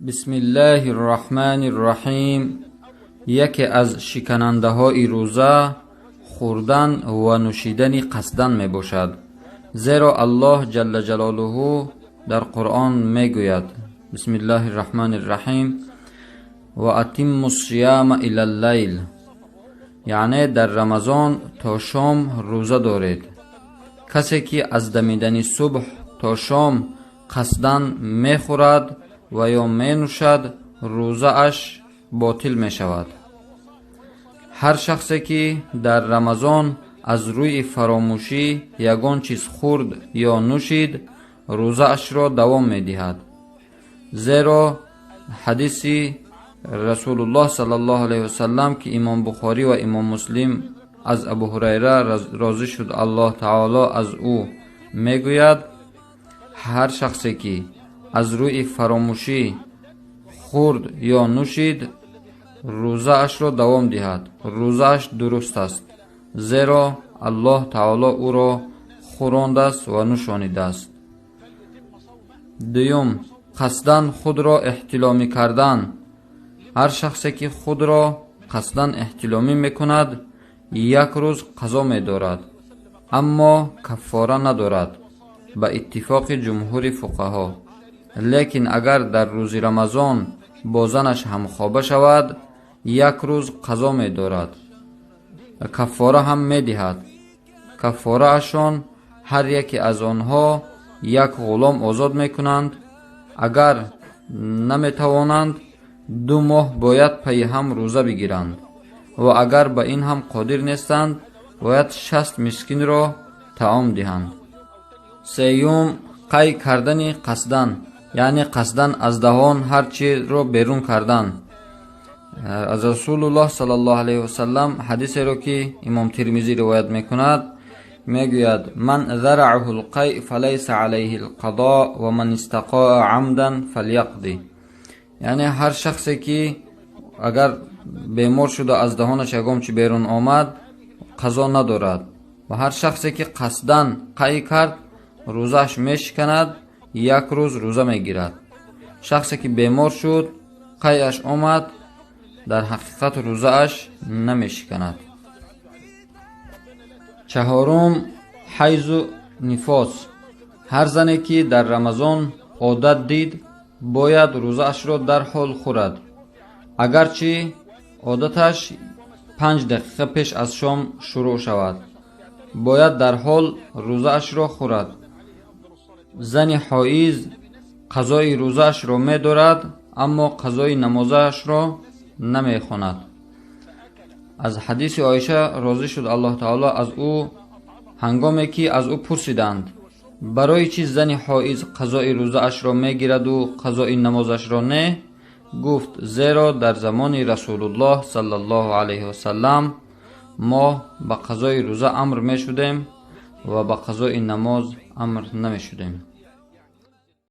Бисмиллаҳи рраҳмани рраҳим. Яке аз шиканандаҳои рӯза хӯрдан ва нӯшидани қасдан мебошад. Зеро Аллоҳ ҷалла ҷалолуҳу дар Қуръон мегӯяд: Бисмиллаҳи рраҳмани рраҳим, ва атимму ссияма илал-лайл, яъне дар Рамазон то шом рӯза доред. Касе ки аз дамидани субҳ то шом қасдан мехӯрад ва ё менӯшад, рӯзааш ботил мешавад. Ҳар шахсе ки дар Рамазон аз рӯи фаромӯшӣ ягон чиз хӯрд ё нӯшид, рӯзаашро давом медиҳад. Зеро ҳадиси Расулуллоҳ саллаллоҳу алайҳи васаллам, ки Имом Бухорӣ ва Имом Муслим аз Абу Ҳурайра розӣ шуд Аллоҳ таоло аз ӯ, мегӯяд: ҳар шахсе ки аз рӯи фаромӯшӣ хӯрд ё нӯшид, рӯзаашро давом диҳад, рӯзааш дуруст аст, зеро Аллоҳ таоло ӯро хӯрондааст ва нӯшонидааст. Дуюм, қасдан худро эҳтиломӣ кардан. Ҳар шахсе ки худро қасдан эҳтиломӣ мекунад, як рӯз қазо медорад, аммо каффора надорад, ба иттифоқи ҷумҳури фуқаҳо. Лекин агар дар рӯзи Рамазон бо занаш ҳамхоба шавад, як рӯз қазо медорад, каффора ҳам медиҳад. Каффораашон ҳар яке аз онҳо як ғулом озод мекунанд. Агар наметавонанд, 2 моҳ бояд пайи ҳам рӯза бигиранд ва агар ба ин ҳам қодир нестанд, бояд 60 мискинро таом диҳанд. Сеюм, қай кардани қасдан, яъне қасдан аз даҳон ҳар чизро берун кардан. Аз Расулуллоҳ саллаллоҳу алайҳи васаллам ҳадисеро ки Имом Тирмизӣ ривоят мекунад, мегӯяд: ман зараъаҳу лқай фалайса алайҳи лқадо ва ман истақоа амдан фаляқди. Яъне ҳар шахсе ки агар бемор шуда аз даҳонаш ягон чи берун омад, қазо надорад, ва ҳар шахсе ки қасдан қай кард, рӯзааш мешиканад, як рӯз рӯза мегирад. Шахсе ки бемор шуд, қайаш омад, дар ҳақиқат рӯзааш намешиканад. Чаҳорум, ҳайзу нифос. Ҳар зане ки дар Рамазон одат дид, бояд рӯзаашро дарҳол хӯрад, агарчи одаташ 5 дақиқа пеш аз шом шурӯъ шавад, бояд дарҳол рӯзаашро хӯрад. Зани ҳоиз қазои рӯзаашро медорад, аммо қазои намозаашро намехонад. Аз ҳадиси Оиша розӣ шуд Аллоҳ таоло аз ӯ, ҳангоме ки аз ӯ пурсиданд, барои чӣ зани ҳоиз қазои рӯзаашро мегираду қазои намозашро не, гуфт: зеро дар замони Расулуллоҳ саллаллоҳу алайҳи васаллам мо ба қазои рӯза амр мешудем ва ба қазои намоз амр намешудем.